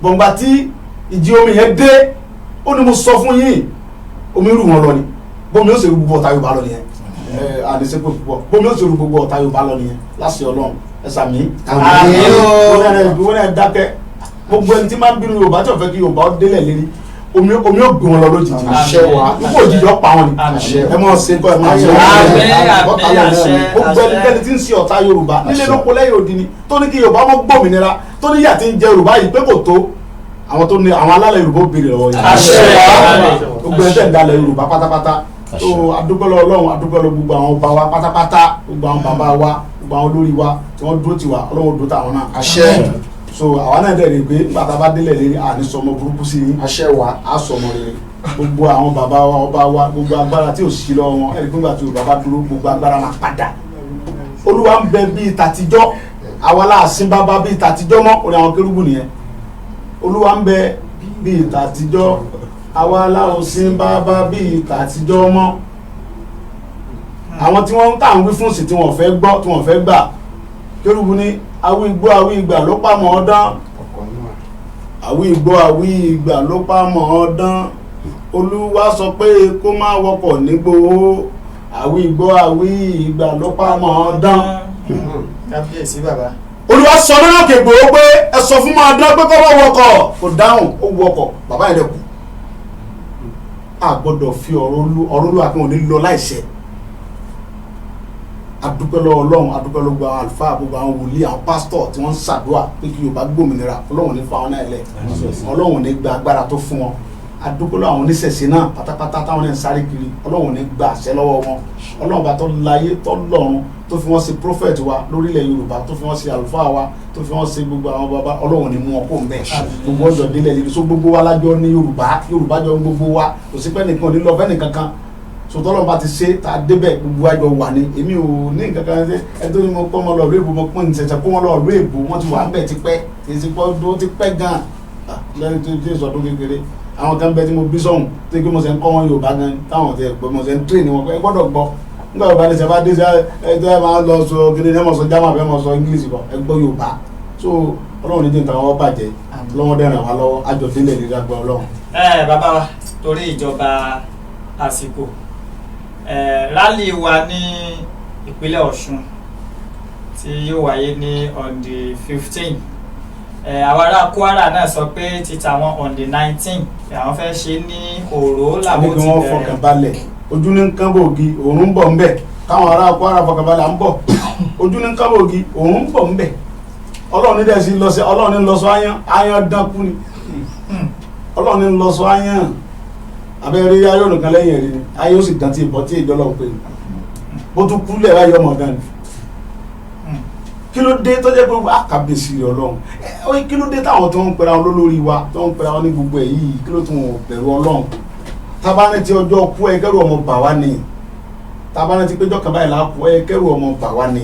gbọ̀ngbà tí ìjì omi yẹn dé. Ó ní mo sọ fún yín, omi rù wọn lọ ni. Bómi ó sì rú gbogbo ọ̀tá Yorùbá lọ nìyẹn. Ẹ àdìsẹ́pẹ̀ púpọ̀, bómi ó sì rú gbogbo ọ̀tá Yorùbá lọ nìyẹn láṣẹ Ọlọ́run. Ẹ sàmì. Àmín o. Wọ́n náà dákẹ́. Gbogbo ẹni tí máa ń bínú Yorùbá, tí ò fẹ́ kí Yorùbá ó délẹ̀ lérí, omi omi ó gbé wọn lọ lójijì. Àṣẹ wa. Ikú òjijì ó pa wọn ni. Àṣẹ. Ẹ mọ̀ ṣe kọ́ ẹ mọ̀ ṣe. Àmín, ọ̀tá àmín, lọ náà ni. àṣẹ, Gbogbo àṣẹ. ẹnikẹ́ni tí ń ṣe ọ̀tá Yorùbá nílé Àṣẹ. lóko lẹ́yìn odi ni, tó ní kí Yorùbá mọ́ gbòmìnira, tó ní yà tí ń jẹ Yorùbá yìí pé kò tó, àwọn tó ní àwọn alálẹ̀ Yorùbá ó béèrè lọ́wọ́ yìí. Àṣẹ. Gbogbo ẹni tẹ̀ ń dalẹ̀ Yorùbá pátápátá tó, adúpẹ́ lọ́wọ́ Ọlọ́run, adúpẹ́ lọ́wọ́ gbogbo àwọn ọba wa pátápátá, gbogbo àwọn bàbá wa, gbogbo àwọn olórí wa tí wọ́n dúró tì wá. Ọlọ́run dúró tàwọn náà. Àṣẹ. So àwa náà dẹ̀ rí i pé nígbà tá a bá délẹ̀ lérí, àní sọmọ burúkú sí yín. Àṣẹ wa. Á sọmọ rere. Gbogbo àwọn bàbá wa, ọba wa, gbogbo agbára tí ò sí lọ́wọ́ wọn, ẹ̀rí gbogbo àti Yorùbá bá dúró, gbogbo agbára máa padà. Olúwa ń bẹ bíi tàtijọ́, àwa láàsín bàbá bíi tàtijọ́ mọ́. Orí àwọn kérúbù nìyẹn. Olúwa ń bẹ bíi tàtijọ́, àwa láòsín bàbá bíi tàtijọ́ mọ́. Àwọn tí wọ́n ń tà ń wí fún sí, tí wọ́n fẹ́ gbọ́, tí wọ́n fẹ́ gbà, kérúbù ní awí igbó, awí ìgbà ló pàmò ọdán. Ọkọ̀ náà. Àwí igbó, àwí ìgbà ló pàmò ọdán. Olúwa sọ pé kó má wọkọ̀ nígbò. Àwí igbó, àwí ìgbà ló pàmò ọdán. Kábíyèsí bàbá. Olúwa sọ lórí òkè Ìgbòho pé ẹ sọ fún máa dán pé kó má wọkọ̀. Kò dáhùn, ó wọkọ̀, bàbá yẹn dẹ̀ kú. A gbọ́dọ̀ fi ọ̀rọ̀ olú ọ̀rọ̀ olú akínwó ní lọ láìṣẹ. Adúpẹ́ lọ́wọ́ Ọlọ́run, adúpẹ́ lọ́wọ́ gbogbo àwọn àlùfáà, gbogbo àwọn wòlíì, àwọn pásítọ̀ tí wọ́n ń ṣàdúrà pé kí Yorùbá gbòmìnira. Ọlọ́run ní fa wọn náà lẹ̀, Ọlọ́run ní gba agbára tó fún wọn. Adúpẹ́ lọ́wọ́ àwọn oníṣẹ̀ṣe náà pátápátá táwọn náà ń sáré kiri. Ọlọ́run ní gba àṣẹ lọ́wọ́ wọn. Ọlọ́run bá tó láyé tó lọ́run, tó fi wọ́n ṣe prophet wa lórílẹ̀ Yorùbá, tó fi wọ́n ṣe àlùfáà wa, tó fi wọ́n ṣe gbogbo àwọn baba, Ọlọ́run ní mú wọn kó ń bẹ̀. Gbogbo ọjọ́ délẹ̀ yìí, so gbogbo wa lájọ ní Yorùbá, Yorùbá jọ gbogbo wa. Kò sí pẹ́ nìkan ò ní lọ fẹ́ nìkan kan. Sọtọ́lọ́ bá ti ṣe tá a débẹ̀, gbogbo àjọ wà ní. Èmi ò ní nǹkan kan ṣe. Ẹ tó ní mo pọ́n mọ́ lọ ìlú èbó, mo pọ́n ní ṣẹ̀ṣẹ̀ kó wọn lọ ìlú èbó. Wọ́n ti wà ń bẹ̀ tipẹ́, kì í ṣe pọ́ tó ti pẹ́ gan-an lẹ́yìn tó ti sọdún kékeré. Àwọn kan bẹ tí mo bí sọ̀hún tó kí mo ṣe ń kọ́ wọn Yorùbá gan, táwọn ti pé mo ṣe ń train wọn pé ẹ gbọ́dọ̀ gbọ́. Nígbà Yorùbá ní sẹ́fà dé sí ẹ tẹ́ ẹ máa lọ sọ kí ni ẹ mọ̀ sọ German, ẹ mọ̀ sọ English kọ, ẹ gbọ́ Yorùbá. So Ọlọ́run ní jẹ́ nǹkan wọn bàjẹ́. Ọlọ́run dẹ̀rẹ̀ wá lọ́wọ́, àjọ délẹ̀ ní ìdágbà Ọlọ́run. Ẹ bàbá wa, torí ìjọba àsìkò, ẹ rally wa ní ìpínlẹ̀ Ọ̀ṣun tí yóò wáyé ní on the 15, ẹ àwọn ará Kwara náà sọ pé títa wọn on the 19, àwọn fẹ́ ṣe ní Òró Àbí làwọn kí ti wọ́n bẹ̀rẹ̀. fọkàn balẹ̀. Ojú ní nǹkan bòógì, òórùn ń bọ̀ ńbẹ̀. Káwọn ará Kwara fọkàn balẹ̀, à ń bọ̀. Ojú ní nǹkan bòógì, òórùn ń bọ̀ ńbẹ̀. Ọlọ́run ní dẹ̀ sí lọ sí, Ọlọ́run ní lọ sọ áyán, áyán dánkú ni. Ọlọ́run ní lọ sọ áyán. Abẹ́rẹ́ ayé nìkan lẹ́yìn ẹ̀rí ni ayé ó sì dán tí ìbọn tí ìjọ lọ́wọ́ pé ni bó tún kú lẹ̀ báyìí, ọmọ gan ni. Kí ló dé tó jẹ́ pé àkàbèsí rẹ̀ Ọlọ́run ẹ? Kí ló dé táwọn tó ń pera wọn lólórí wa, tó ń pera wọn ní gbogbo ẹ̀ yìí, kí ló tún wọn bẹ̀rù Ọlọ́run? Tábánà tí ọjọ́ kú ẹ, kẹ́rù ọmọ bà wá ni. Tábánà tí péjọ kan báyìí là á kú ẹ, kẹ́rù ọmọ bà wá ni.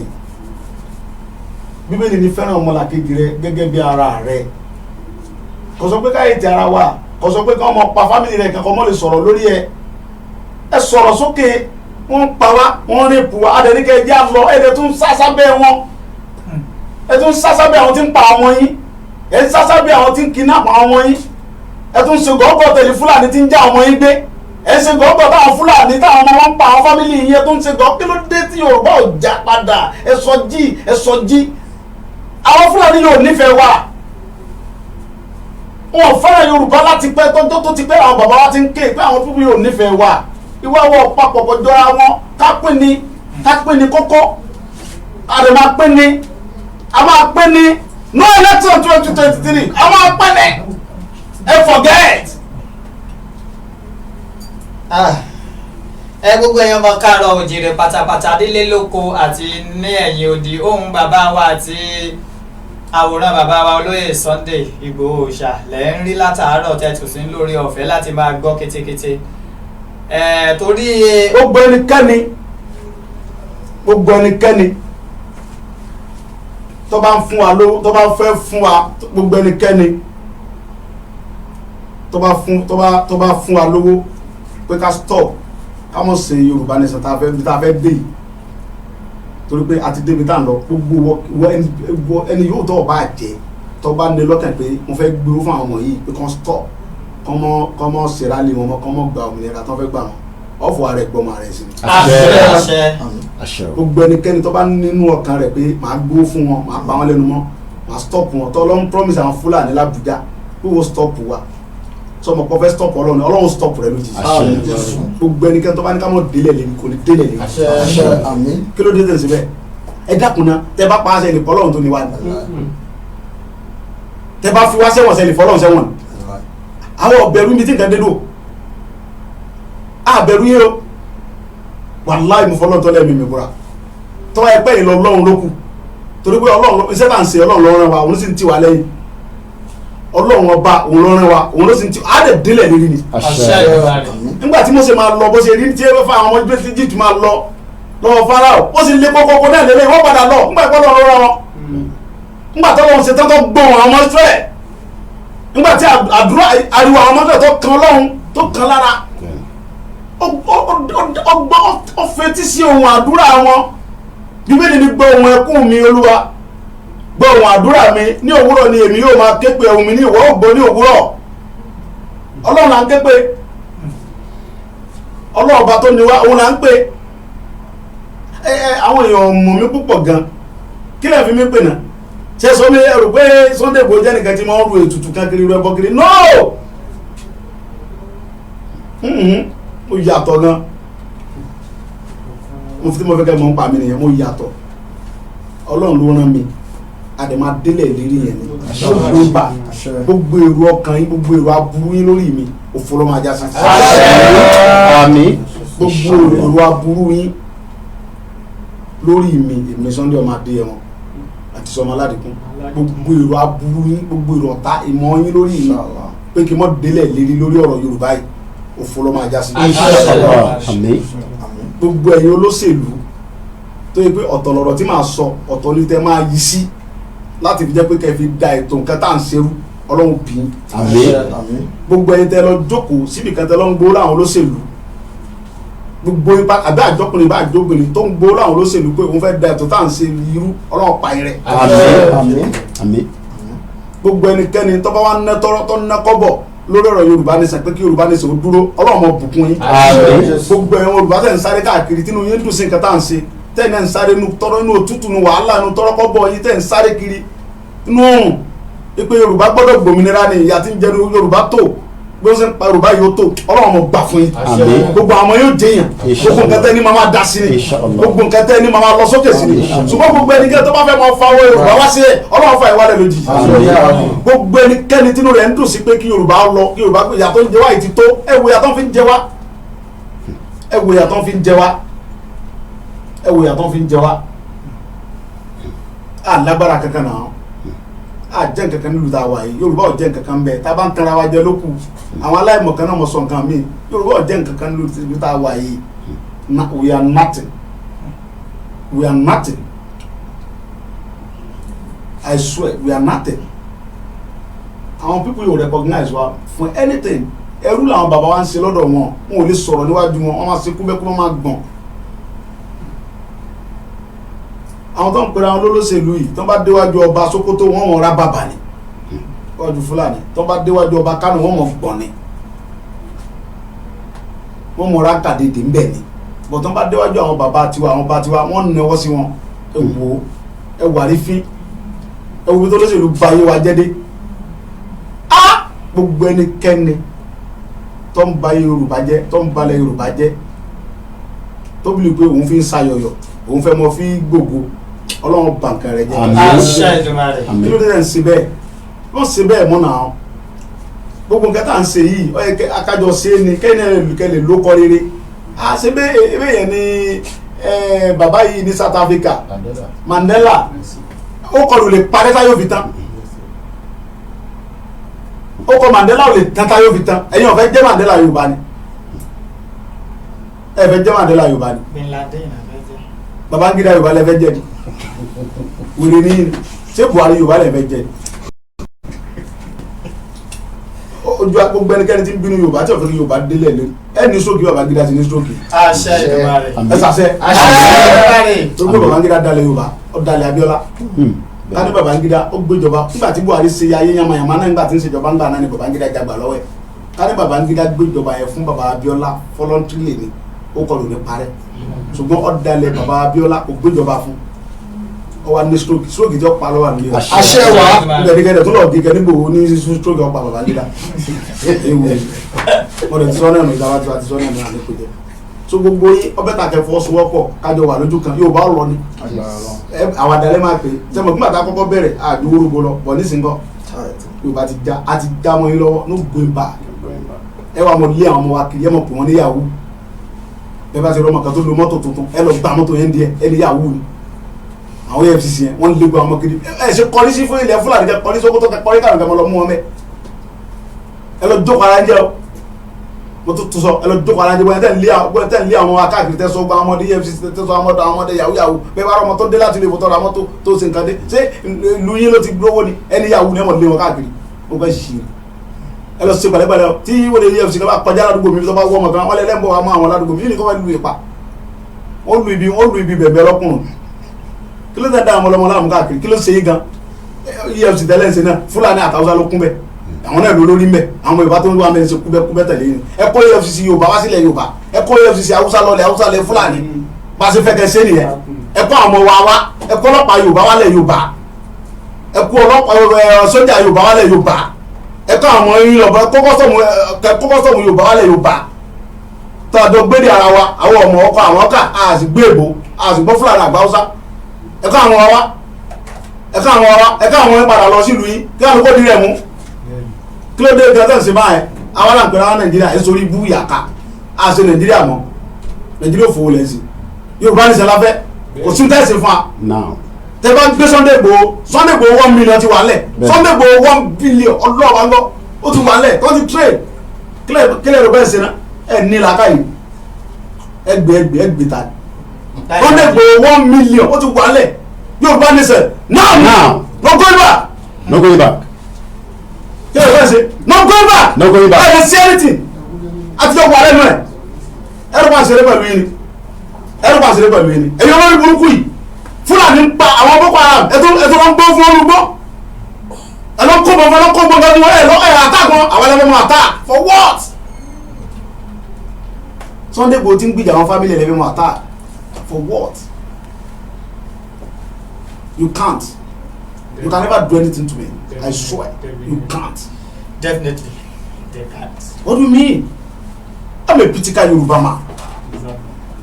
Bíbélì ní fẹ́ràn ọmọlàkejì rẹ gẹ́gẹ́ bí ara rẹ. Kò sọ pé ká hate ara wa, kò sọ pé kí wọ́n mọ pa family rẹ̀ kankan mọ́ lè sọ̀rọ̀ lórí ẹ. Ẹ sọ̀rọ̀ sókè. Wọ́n ń pa wá, wọ́n ń rape wa, adẹ̀níkẹ́ ẹjẹ́ àlọ́. Ẹ̀dẹ̀ tún sá sábẹ́ wọn, ẹ tún sá sábẹ́ àwọn tí ń pa ọmọ yín, ẹ ń sá sábẹ́ àwọn tí ń kidnap àwọn ọmọ yín, ẹ tún ṣe gọ́gọ́ tẹ̀lé Fúlàní tí ń já ọmọ yín gbé, ẹ ń ṣe gọ́gọ́ táwọn Fúlàní táwọn ọmọ wọn ń pa àwọn family yín, ẹ tún ṣe gọ́. Kí ló dé tí Yorùbá ò já padà? Ẹ sọ jí, ẹ sọ jí. Àwọn Fúlàní yóò nífẹ̀ẹ́ wa, wọn ò fẹ́ràn Yorùbá láti pẹ́ tó ti pẹ́. Àwọn bàbá wa ti ń ké pé àwọn pípọ̀ yóò nífẹ̀ẹ́ wa. Ìwà wọ papọ̀ kò jọra wọn. Ká pín ni, ká pín ni kókó, a lè máa pín ni, a máa pín ni. No election 2023, a máa pín ni, ẹ forget. Ah, ẹ gbogbo ẹ̀yin ọmọ káàárọ̀ òjìrè pátápátá, délé lóko àti ní ẹ̀yìn odi, ohùn bàbá wa àti àwòrán bàbá wa olóyè Sunday Ìgbòho Òòṣà lẹ́ ń rí látàárọ̀ tẹ́tù sí lórí ọ̀fẹ́ láti máa gbọ́ kétékété ẹ̀ torí Gbogbo ẹnikẹ́ni tó bá ń fún wa lówó, tó bá fẹ́ fún wa, gbogbo ẹnikẹ́ni tó bá fún wa lówó pé ká stop, ká mọ̀ ṣe Yorùbá nation tá a fẹ́, tá a fẹ́ dé yìí, torí pé a ti débi tá à ń lọ. Gbogbo wọ ẹni yóò tó bá jẹ, tó bá ní lọ́kàn pé mo fẹ́ gbé owó fún àwọn ọmọ yìí pé kán stop, kán mọ́ ṣe rally wọn mọ́, kán mọ́ gba òmìnira tó fẹ́ gbà wọn, ọ̀fọ̀ ara ẹ̀ gbọ́mọ ara ẹ̀ sí ni. Àṣẹ, àṣẹ. Àṣẹ o. Gbogbo ẹnikẹ́ni tó bá nínú ọkàn rẹ̀ pé màá gbó fún wọn, màá pa wọn lẹ́nu mọ́, màá stop wọn, tó lọ́n promise àwọn Fúlàní l'Àbújá pé wọ́n stop wa, sọmọ pọ̀ fẹ́ stop Ọlọ́run, Ọlọ́run stop rẹ lójijì. Àṣẹ. Gbogbo ẹnikẹ́ni tó bá ní ká mọ̀ délẹ̀ lè kò ní délẹ̀ lè. Àṣẹ, àmín. Kí ló dé tẹ̀sí bẹ́ẹ̀? Ẹ dákun náà, tẹ bá pa á sẹ́ni fọlọ́run tó ní wá ní, tẹ bá fi wá sẹ́wọ̀n sẹ́ni fọlọ́run sẹ́wọ̀n. Àwọn ọ̀bẹ̀rù mi tí nǹkan dé lò, àbẹ̀rù yín o. Wàláì, mo fọlọ́run tọ́lẹ̀ mi búra, tọ́ ẹ pẹ́ yìí lọ lọ́run ló kù, torí pé Ọlọ́run iṣẹ́ tá à ń ṣe, Ọlọ́run ló rán wa, òun sì ń tì wá lẹ́yìn. Ọlọ́run ọba, òun ló rán wa, òun ló sì ń tì á lè délẹ̀ lérí ni. Àṣẹ. Nígbà tí Mósè máa lọ, bó ṣe rí tí ẹ fà àwọn ọmọ Egypt máa lọ lọ́wọ́ Fáráò, ó sì lé kókókó náà lélẹ̀, wọ́n padà lọ nígbà ìpọ́nlọ́ lọ́rọ́ wọn. Nígbà tó lọ́run ṣe tán tó gbọ́n àwọn ọmọ Israẹ̀, nígbà tí àdúrà ariwo àwọn ọmọ Israẹ̀ tó kan Ọlọ́run, tó kan lára, ó gbọ́, ó fetí sí ohun àdúrà wọn. Bíbélì ní, "Gbọ́ ohùn ẹkún mi, Olúwa, gbọ́ ohùn àdúrà mi. Ní òwúrọ̀ ni èmi yóò máa ké pe ohùn mi ní ìwọ ògbó." Ní òwúrọ̀, Ọlọ́run là ń ké pe. Ọlọ́run ọba tó ní wá, òun là ń pè. Ẹ ẹ àwọn èèyàn mọ̀ mí púpọ̀ gan. Kí lè fi mí pè náà? Ṣé sọ mi ẹrù pé Sunday Igboho jẹ́ nìkan tí wọ́n ń ru ètùtù kan kiri, ru ẹbọ kiri? No, mo yàtọ̀ gan. Mo fi tí mo fẹ́ kẹ́ mọ̀ ń pa mi nìyẹn. Mo yàtọ̀. Ọlọ́run ló rán mi, a dẹ̀ máa délẹ̀ ìlérí yẹn ni. Gbogbo bá gbogbo èrò ọkàn yín, gbogbo èrò aburú yín lórí mi, òfò ló máa já sí. Àmín. Gbogbo èrò aburú yín lórí mi, èmi Sunday ọmọ Adéyẹmọ àti sọmọ aládìkún, gbogbo èrò aburú yín, gbogbo èrò ọ̀tá ìmọ̀ yín lórí mi pé kí n mọ̀ délẹ̀ lérí lórí ọ̀rọ̀ Yorùbá yìí, òfò ló máa já sí. Àmín. Gbogbo ẹ̀yin olóṣèlú tó yẹ pé ọ̀tọ̀ lọ̀rọ̀ tí màá sọ, ọ̀tọ̀ ní tẹ́ máa yí sí láti fi jẹ́ pé kẹ́ fi da ètò nǹkan tá à ń ṣerú, Ọlọ́run bí i. Àmín. Gbogbo ẹ̀yin tẹ́ lọ jókòó síbi kan, tẹ́ lọ ń gbowó láwọn olóṣèlú, gbogbo ipa àbí àjọkùnrin bá àjọbìnrin tó ń gbowó láwọn olóṣèlú pé òun fẹ́ da ètò tá à ń ṣe irú, Ọlọ́run pa irẹ́. Àmín. Àmín. Gbogbo ẹnikẹ́ni tó bá wà ná tọ́rọ́, tó ná kọ́bọ̀ lórí ọ̀rọ̀ Yorùbá nation pé kí Yorùbá nation ó dúró, Ọlọ́run máa bùkún yín. Àmín. Gbogbo ẹ̀yin Yorùbá tẹ̀ ń sáré káàkiri, tínú yín dùn sí nǹkan tá à ń ṣe, tẹ̀ náà ń sáré nu tọ́rọ́ inú òtútù, nu wàhálà, nu tọ́rọ́ kọ́bọ̀ yín, tẹ̀ ń sáré kiri inú òrùn pé Yorùbá gbọ́dọ̀ gbòmìnira ni, ìyà tí ń jẹ Yorùbá tó, bí wọ́n ṣe ń pa Yorùbá yóò tó, Ọlọ́run máa gbà fún yín. Àmín. Gbogbo àwọn yóò jẹyàn. Inshallah. Gbogbo nǹkan tẹ́ ní máa máa dá sí ni. Inshallah. Gbogbo nǹkan tẹ́ ní máa máa lọ sókè sí ni. Inshallah. Ṣùgbọ́n gbogbo ẹnikẹ́ni tó bá fẹ́ máa fa owó Yorùbá wá sí ẹ̀, Ọlọ́run fa ìwà rẹ̀ lójijì. Àmín. Gbogbo ẹnikẹ́ni tínú rẹ̀ ń dùn sí pé kí Yorùbá lọ, kí Yorùbá, ìyà tó ń jẹ wá yìí ti tó. Ẹ wo ìyà tó ń fi ń jẹ wá, ẹ wo ìyà tó ń fi ń jẹ wá, ẹ wo ìyà tó ń fi ń jẹ wá. A lágbára kankan náà, a jẹ́ nǹkan kan nílùú tá a wà yìí. Yorùbá ò jẹ́ nǹkan kan bẹ́ẹ̀. Tá a bá ń tanra wa jẹ lókù, àwọn aláìmọ̀ kan náà mọ̀ sọ nǹkan míì. Yorùbá ò jẹ́ nǹkan kan nílùú tá a wà yìí. We are nothing, we are nothing. I swear, we are nothing. Àwọn people yóò recognize wa for anything. Ẹrú làwọn bàbá wa ń ṣe lọ́dọ̀ wọn. Wọn ò lè sọ̀rọ̀ níwájú wọn, wọ́n máa ṣe kúbẹ́kúbẹ́, máa gbọ̀n. Àwọn tó ń pera wọn lólóṣèlú yìí, tó bá déwájú ọba Sókótó, wọ́n mọ̀ ra bàbà ni. Wájú Fúlàní, tó bá déwájú ọba Kánò, wọ́n mọ̀ gbọ̀n ni, wọ́n mọ̀ ra kàdédé ńbẹ̀ ni. Bọ̀ tó bá déwájú àwọn bàbá tiwa, àwọn bàbá tiwa, wọ́n náwó sí wọn. Ẹ wò ó, ẹ wà rí fín, ẹ wo bí tó lóṣèlú ba ayé wa jẹ́ dé. Á gbogbo ẹnikẹ́ni tó ń ba Yorùbá jẹ́, tó ń balẹ̀ Yorùbá jẹ́, tó bí pé òun fi ń sayọ̀yọ̀, òun fẹ́ mọ fi gbògo, Ọlọ́run bà nǹkan rẹ̀ jẹ́. Àmín. Àṣẹ Èdùmàrè. Àmín. Kí ló dé tẹ̀ ń ṣe bẹ́ẹ̀? Wọ́n ṣe bẹ́ẹ̀ mọ́ náà. Gbogbo nǹkan tá à ń ṣe yìí, ó yẹ kẹ́ akájọ ṣe é ni, kẹ́ni ẹ̀ kẹ́ lè lókọ rere. À ṣe bẹ́ẹ̀ ebe yẹn ni bàbá yìí ní South Africa, Mandela, ó kọlù lè parẹ́ táyọ̀ fi tán. Ó kọ Mandela ò lè tán táyọ̀ fi tán. Ẹ̀yin ò fẹ́ jẹ́ Mandela Yorùbá ni? Ẹ fẹ́ jẹ́ Mandela Yorùbá ni? Bin Laden àfẹ́ jẹ́. Babangida Yorùbá lẹ fẹ́ jẹ́ ni? Wèrè ní. Ṣé Buhari Yorùbá lẹ fẹ́ jẹ́ ni? Ojú gbogbo ẹnikẹ́ni tí ń bínú Yorùbá, tí ò fẹ́ kí Yorùbá délẹ̀ lórí, ẹ ní stroke. Babangida ti ní stroke. Àṣẹ Èdùmàrè. Àmín. Ẹ sàṣẹ. Àṣẹ Èdùmàrè. Tó gbé Babangida dalẹ̀ Yorùbá, ó dalẹ̀ Abíọ́lá. Ká ní Babangida ó gbéjọba nígbà tí Buhari ṣe ayé yamayama náà, nígbà tí ń ṣèjọba ńgbà náà ni Babangida jagbà lọ́wọ́ ẹ̀. Ká ní Babangida gbéjọba yẹn fún baba Abíọ́lá voluntarily ni, ó kọlù ní parẹ́. Ṣùgbọ́n ó dalẹ̀ baba Abíọ́lá, ó gbéjọba fún, ó wá ní stroke. Stroke tí ó pa lọ́wọ́ àníyàn. Àṣẹ wa. Nígbà tí tó lọ gígẹ nígbò wo ní stroke ọ̀pá Babangida ewu wọn lè ti sọ náà nù. Ìjọba tí wọ́n ti sọ náà nù àlékún jẹ. So gbogbo yín, ọbẹ̀ tà kẹ́ fọwọ́sowọ́pọ̀, kájọ wà lójú kan. Yóò bá lọ ni àwọn àdàlẹ́ máa pè é sẹ́mo. Nígbà tá a kọ́kọ́ bẹ̀rẹ̀ àdúgbò lọ bọ̀ nísìnyí, Yorùbá ti já, a ti já mọ́ yín lọ́wọ́. No going back. Ẹ wà mọ̀ lé àwọn ọmọ wa kiri, ẹ mọ̀ pé wọ́n ní yahoo. Ẹ bá ti rọ ọmọ kan tó lo mọ́tò tuntun, ẹ lọ gba mọ́tò yẹn díẹ̀, ẹ ní yahoo ni. Àwọn EFCC yẹn, wọ́n lé gbọ́ àwọn ọmọ kiri. Ẹ ṣe kọrí sí fún ilẹ̀ Fúlàní, kẹ kọrí Sókótó, kẹ kọrí kàrún, kẹ mọ lọ mú wọn mẹ. Ẹ lọ jókòó ara ń jẹ o. Mo tún tún sọ, ẹ lọ jókòó ara ń jẹ. Bóyá tẹ̀ ń lé àwọn, bóyá tẹ̀ ń lé àwọn wa káàkiri, tẹ̀ sọ gba àwọn ọmọdé EFCC, tẹ̀ sọ àwọn ọmọdé, àwọn ọmọdé yahoo yahoo. Bẹ́ẹ̀ bá rọ ọmọ tó dé láti ilé ìfowópamọ́, àwọn tó tó ṣe nǹkan dé, ṣé ìlú yín ló ti gbówó ni? Ẹni yahoo ni ẹ mọ̀ lé wọn káàkiri. Ó fẹ́ ṣì ẹ lọ ṣe pẹ̀lẹ́pẹ̀lẹ́ o. Tí wọ́n lè EFCC kan bá kọjá ládùúgbò mi, tó bá wọ́ ọmọ kan, wọ́n lé lẹ́ńbọ̀ wa mọ́ àwọn ládùúgbò mi yìí ni kò fẹ́ lu ìpa. Wọ́n lu ibi, wọ́n lu ibi bẹ̀bẹ̀ lọ́kùnrin. Kí ló dé dá àwọn ọmọlọmọ láàmú káàkiri? Kí ló ṣe yín gan? EFCC tẹ́lẹ̀ ń ṣe náà, Fúlàní àtàwùsá ló kún bẹ́ẹ̀. Àwọn náà ló lórí ń bẹ̀. Àwọn Yorùbá tó ń wá mẹ́rin ṣe kúbẹ́kúbẹ́ tẹ̀lé yín. Ẹ kó EFCC Yorùbá wá sílẹ̀ Yorùbá, ẹ kó EFCC Haúsá lọlẹ̀ Haúsá lẹ̀ Fúlàní. Bá a ṣe fẹ́ kẹ́ ṣe nìyẹn. Ẹ kó àwọn ọmọ wa wá, ẹ kó ọlọ́pàá Yorùbá wálẹ̀ Yorùbá, ẹ kó ọlọ́pàá ẹ sójà Yorùbá wálẹ̀ Yorùbá, ẹ kó àwọn ọmọ yín lọ bá kó kọ́sọ̀mù Yorùbá wálẹ̀ Yorùbá, tó a jọ gbéde ara wa. Àwọn ọmọ ọkọ àwọn ká a sì gbé èbó, a sì gbọ́ Fúlàní àgbà Haúsá. Ẹ kó àwọn wa wá, ẹ kó àwọn wa wá, ẹ kó àwọn yín padà lọ sílùú yín, kí àwọn kó di rẹ̀ mú. Kí ló dé gan tẹ̀ ń ṣe báyẹn? Àwọn aláǹpẹ̀rẹ̀ àwọn Nàìjíríà ẹ̀ sórí ibú yàká. A ṣe Nàìjíríà mọ́. Nàìjíríà ò fowó lẹ̀ sí. Yorùbá ní sẹ́láfẹ́ kò sí tẹ̀sí fún wa. Now. Tẹ bá gbé Sunday Igboho, Sunday Igboho 1 million ti wà lẹ̀. Bẹ́ẹ̀. Sunday Igboho 1 billion ọlọ́ọ̀bá ń gbọ́, ó ti wà lẹ̀ tó ti trade. Kílẹ̀ rẹ̀ bẹ́ẹ̀ ṣe náà, ẹ̀ ní làákàyè. Ẹgbẹ́ ẹgbẹ́ ẹgbẹ́ ta Sunday Igboho 1 million ó ti wà lẹ̀. Yorùbá ní sẹ̀ now. Now. No going back. No going back. Kílẹ̀ rẹ̀ bẹ́ẹ̀ ṣe, no going back. No going back. Ẹ̀ lè ṣe anything àtijọ́ wà lẹ́nu ẹ̀. Ẹ̀rù pa ṣeré pẹ̀lú yín ni, ẹ̀rù pa ṣeré pẹ̀lú yín ni. Ẹ̀yin olórí burúkú yìí, Fúlàní ń pa àwọn Boko Haram, ẹ̀tọ́ ẹ̀tọ́ wọn gbọ́ fún olùgbọ́, ẹ̀ lọ kó bọ̀ fún, ẹ̀ lọ kó bọ̀ fún ẹ̀ lọ ẹ̀ attack wọn. Àwọn ẹlẹ́fẹ̀ mọ́ attack for what? Sunday Igboho ti ń gbìjà àwọn family, ẹlẹ́fẹ̀ mọ́ attack for what? You can't, you can never do anything to me. I swear, you can't. Definitely they can't. What do you mean? I'm a typical Yoruba man.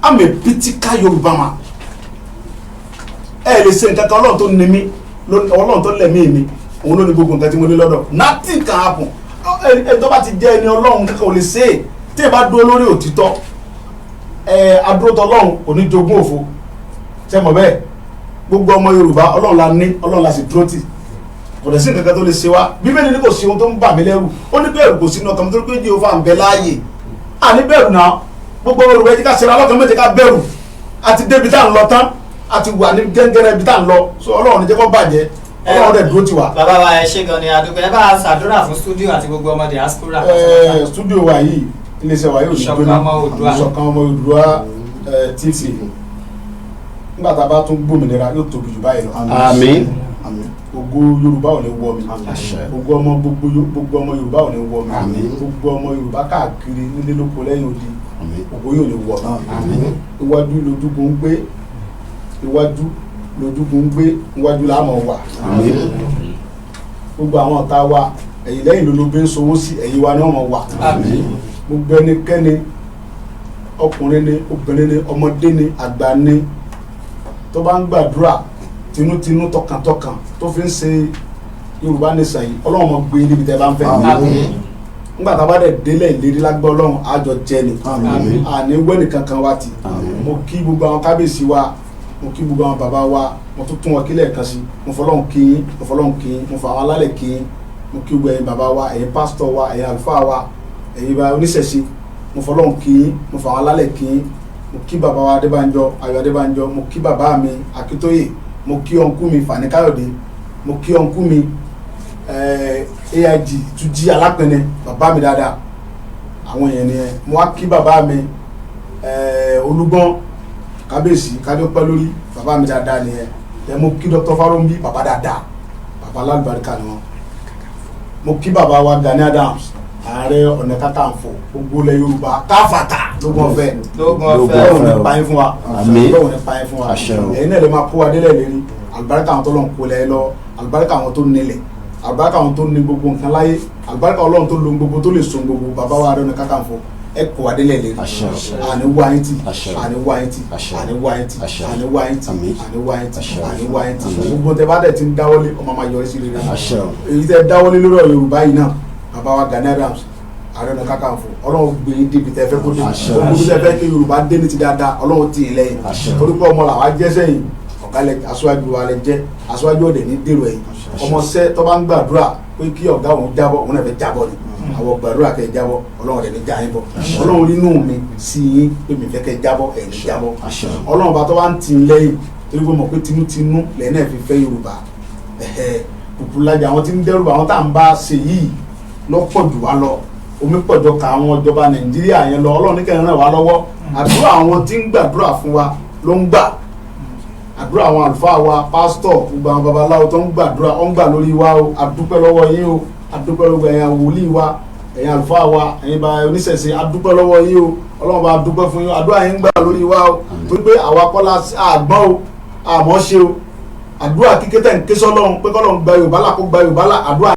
I'm a typical Yoruba man. Ẹ lè ṣe nǹkan kan. Ọlọ́run tó ní mí, Ọlọ́run tó lẹ̀mí mi, òun ló ní gbogbo nǹkan tí mo ní lọ́dọ̀. Nothing can happen. Ẹ tó bá ti jẹ́ ẹni Ọlọ́run, kankan ò lè ṣe é. Tí ẹ bá dúró lórí òtítọ́, ẹ adúrótọ́ Ọlọ́run kò ní jogún òfo. Ṣé mọ̀ bẹ́ẹ̀? Gbogbo ọmọ Yorùbá, Ọlọ́run la ní, Ọlọ́run la sì dúró tì. Kò dẹ̀ sí nǹkan kan tó lè ṣe wá. Bíbélì ní kò sí ohun tó ń bà mí lẹ́rù. Ó ní bẹ̀rù kò sínú ọkàn mi torí pé Jèhófà ń bẹ láàyè. Àní bẹ̀rù náà. Gbogbo Yorùbá, ẹ jẹ́ ká ṣe ra lọ́kàn méje, ká bẹ̀rù. Àti débi tá à ń lọ tán, àti wà ní gẹ́gẹ́rẹ́ ibi tá à ń lọ. So Ọlọ́run ní jẹ́ kó bàjẹ́. Ọlọ́run dẹ̀ dúró tì wá. Bàbá wa, ẹ ṣé gan ni, adúgbò. Ẹ bá a ṣàdúrà fún studio àti gbogbo ọmọ diaspora. Studio wa yìí, iléeṣẹ́ wa yóò ní Ìṣọ̀kan jóná. Ọmọ Oòduà. Ìṣọ̀kan Ọmọ Oòduà TV, nígbà tá a bá tún gbòmìnira, yóò tóbi jù báyìí lọ. Àmín. Àmín. Ògo Yorùbá ò ní wọ mi. Àṣẹ. Ògo ọmọ gbogbo gbogbo ọmọ Yorùbá ò ní wọ mi. Àmín. Gbogbo ọmọ Yorùbá káàkiri nílé lóko lẹ́yìn odi, Àmín. ògo yóò ní wọ mi. Àmín. Iwájú lójúgun ń gbé, iwájú lójúgun ń gbé, iwájú la máa wà. Àmín. Gbogbo àwọn ọ̀tá wa, ẹ̀yìn lẹ́yìn lólobé ń sowó sí, ẹ̀yìn wa ni wọ́n máa wà. Àmín. Gbogbo ẹnikẹ́ni, ọkùnrin ni, obìnrin ni, ọmọdé ni, àgbà ni, tó bá ń gbàdúrà tinútinú, tọkàntọkàn, tó fi ń ṣe Yorùbá nation yìí, Ọlọ́run máa gbé níbi tẹ́ bá ń fẹ́. Àmín. Nígbà tá a bá dẹ̀ délẹ̀ ìlérí lágbọ́ Ọlọ́run, àjọ jẹ ni. Àmín. Àní wẹ́nì kankan wa ti. Àmín. Mo kí gbogbo àwọn kábíyèsí wa, mo kí gbogbo àwọn bàbá wa, mo tún tún wọn kílẹ̀ kan sí. Mo fọlọ́run kí yín, mo fọlọ́run kí yín, mo fọ àwọn alálẹ̀ kí yín. Mo kí gbogbo ẹ̀yin bàbá wa, ẹ̀yin pásítọ̀ wa, ẹ̀yin àlùfáà wa, ẹ̀yin bá oníṣẹ̀ṣe, mo fọlọ́run kí yín, mo fọ àwọn alálẹ̀ kí yín. Mo kí bàbá wa Adébánjọ, Ayọ̀ Adébánjọ. Mo kí bàbá mi Akíntóyè. Mo kí uncle mi Fani Káyọ̀dé. Mo kí uncle mi AIG Túnjí Alápẹ̀nẹ, bàbá mi dáadáa, àwọn èèyàn nìyẹn. Mo wá kí bàbá mi Olúgbọ́n, kábíyèsí, kábíyèpẹ́ lórí, bàbá mi dáadáa nìyẹn. Ẹ mo kí Dr. Farombi, bàbá dáadáa, bàbá alálùbáríkà ni wọn. Mo kí bàbá wa Gani Adams, Ààrẹ Ọ̀nà Kakanfò gbogbo ilẹ̀ Yorùbá káfàtà, lógún ọ̀fẹ́. Lógún Lógún ọ̀fẹ́. Ọlọ́run ní pa yín fún wa. Àmín. Ọlọ́run ní pa yín fún wa. Àṣẹ o. Ẹ̀yin náà lè máa kó wa délẹ̀ lérí. Àlùbáríkà àwọn tó lọ́n kó lẹ̀ lọ, àlùbáríkà àwọn tó nílẹ̀, àlùbáríkà àwọn tó ní gbogbo nǹkan láyé, àlùbáríkà Ọlọ́run tó lo gbogbo, tó lè so gbogbo, bàbá wa Ààrẹ Ọ̀nà Kakanfò, ẹ kó wa délẹ̀ lérí. Àṣẹ o. Àní wá yín tì. Àṣẹ o. Àní wá yín tì. Àṣẹ o. Àní wá yín tì. Àṣẹ o. Àní wá yín tì. Àmín. Àní wá yín tì. Àṣẹ o. Àní wá yín tì. Àmín. Gbogbo tẹ bá dẹ̀ ti ń dáwọ́lé, ọmọ máa yọrí sí rere. Àṣẹ o. Èyí tẹ dáwọ́lé lórí ọ̀rọ̀ Yorùbá yìí náà, bàbá wa Gani Adams, Ààrẹ Ọ̀nà Kakanfò, Ọlọ́run gbé yín débi tẹ fẹ́ kó dé. Àṣẹ. Gbogbo tẹ fẹ́ kí Yorùbá dé ní ti dáadáa, Ọlọ́run tì í lẹ́yìn. Àṣẹ. Torí pé ọmọ làwa jẹ́ sẹ́yìn, ọ̀gá lẹ, aṣáájú wa lẹ jẹ́, aṣáájú ọ̀dẹ̀ ní dèrò ẹ̀yìn. Ọmọọṣẹ́ tó bá ń gbàdúrà pé kí ọ̀gá òun jábọ́, òun náà fẹ́ jábọ́ ni. Àwọn gbàdúrà kẹ́ jábọ́, Ọlọ́run ọ̀dẹ̀ ní já yín bọ́. Ọlọ́run nínú mi sí yín pé mi fẹ́ kẹ́ jábọ́, ẹ̀ ní jábọ́. Àṣẹ. Ọlọ́run bá tó wá ń tì í lẹ́yìn, torí pé mọ̀ pé tinútinú lẹ́yìn náà fi fẹ́ Yorùbá. Ẹ̀hẹ́, kùkù lajà àwọn tí ń dẹ́rù àwọn tá à ń bá ṣe yìí lọ́pọ̀ jù wá lọ, omi pọ̀jọ ka àwọn ìjọba Nàìjíríà yẹn lọ. Ọlọ́run ní kẹrin ràn wá lọ́wọ́. Àdúrà àwọn tí ń gbàdúrà fún wa ló ń gbà. Àdúrà àwọn àlùfáà wa, pásítọ̀, gbogbo àwọn babaláwo tó ń gbàdúrà, ó ń gbà lórí wa o. Àdúpẹ́ lọ́wọ́ yín o. Àdúpẹ́ lọ́wọ́ ẹ̀yin wòlíì wa, ẹ̀yin àlùfáà wa, ẹ̀yin bá oníṣẹ̀ṣe, àdúpẹ́ lọ́wọ́ yín o. Ọlọ́run bá dúpẹ́ fún yín o. Àdúrà yín ń gbà lórí wa o, torí pé àwa kọ́ la àgbọ́n o, àmọ́ ṣe o. Àdúrà kíké tẹ̀ ń ké sọ́lọ́run pé kọ́lọ́run gba Yorùbá là, kó gba Yorùbá là, àdúrà.